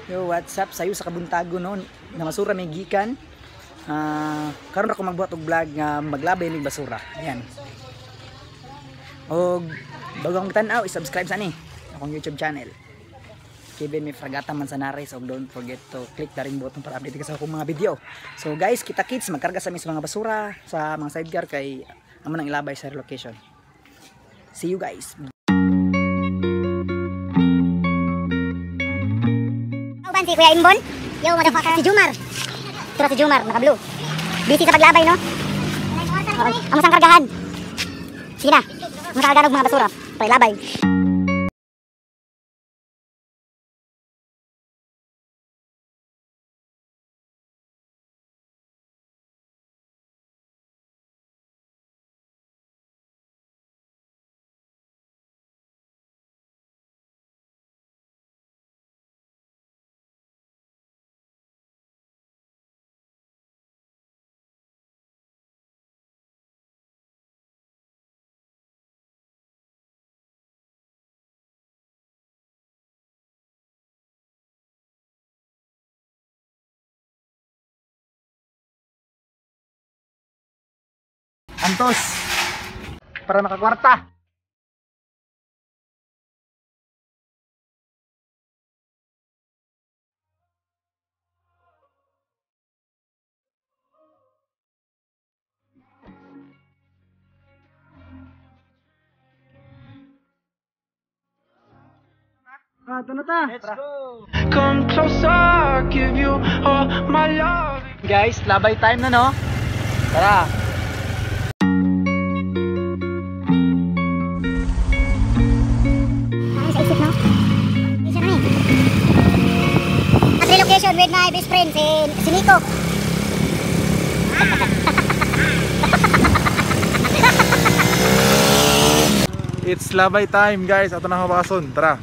Yo, what's up? Sayo sa kabuntago no. Namasura may gikan. Karon ako magbuhat og vlog nga maglabay mig basura. Ayan. Og bago akong tan-aw, i-subscribe sa ni akong YouTube channel. Kevin May Fragata Manzanares, og don't forget to click the ring button para update ka sa akong mga video. So guys, kita kits magkarga sa mi sa mga basura sa mga sidecar kay amo nang ilabay sa relocation. See you guys. Si Kuya Imbon. Yo, motherfucker. Si Jumar. Tura si Jumar, naka-blue. Busy sa paglabay, no? Amo sang kargahan. Sige na. Amo sang kargahan og mga basura para ilabay. Antos para makakwarta. Ito na ta. Let's go. Come closer, I'll give you all my love. Guys, labay time na no. Tara. Ay, sa isip, no? Isa na eh. At relocation with my best friend, si Nico. It's labay time guys. Ato na hawason. Tara.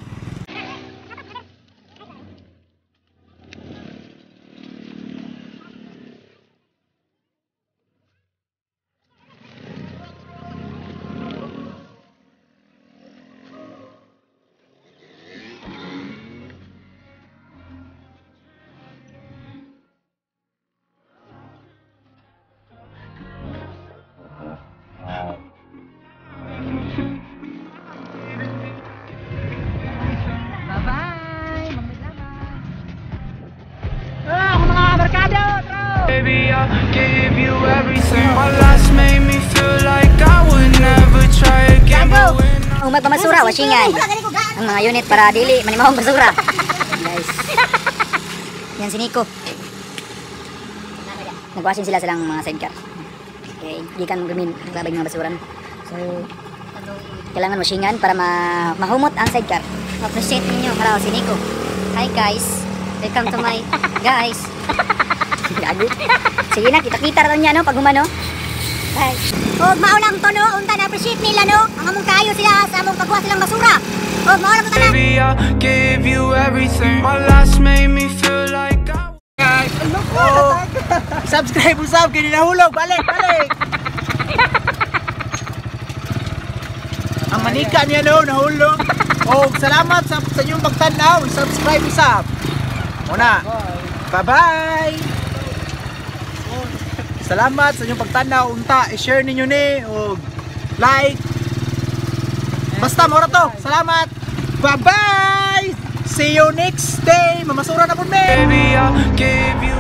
Baby, I'll give you everything. My last made me feel like I would never try again. But when Ang magpamasura, washingan. Ang mga unit para dili manimahong basura. Guys. Yan si Nico. Nagwashing sila silang mga sidecar. Okay, gikan mo gamin naglabay mga basuran. So, kailangan washingan para mahumot ang sidecar. Appreciate ninyo para si Nico. Hi guys. Welcome to my guys. Gago. Sige na, kita-kita ra niya no pag humano. Bye. Og mao lang to no, unta na appreciate nila no. Ang among kayo sila sa among pagkuha silang basura. Og mao lang to tanan. Baby, I'll give you everything. My last made me feel like I Oh. Subscribe usab kay nahulog. Balik, balik. Ang manika niya no, nahulog. Oh, salamat sa inyong pagtan-aw. Subscribe usab. Muna. Bye-bye. Salamat sa inyong pagtan-aw. Unta, i-share ninyo ni og like. Basta mora to. Salamat. Bye-bye. See you next day. Mamasura na pud mi. Baby, I'll give you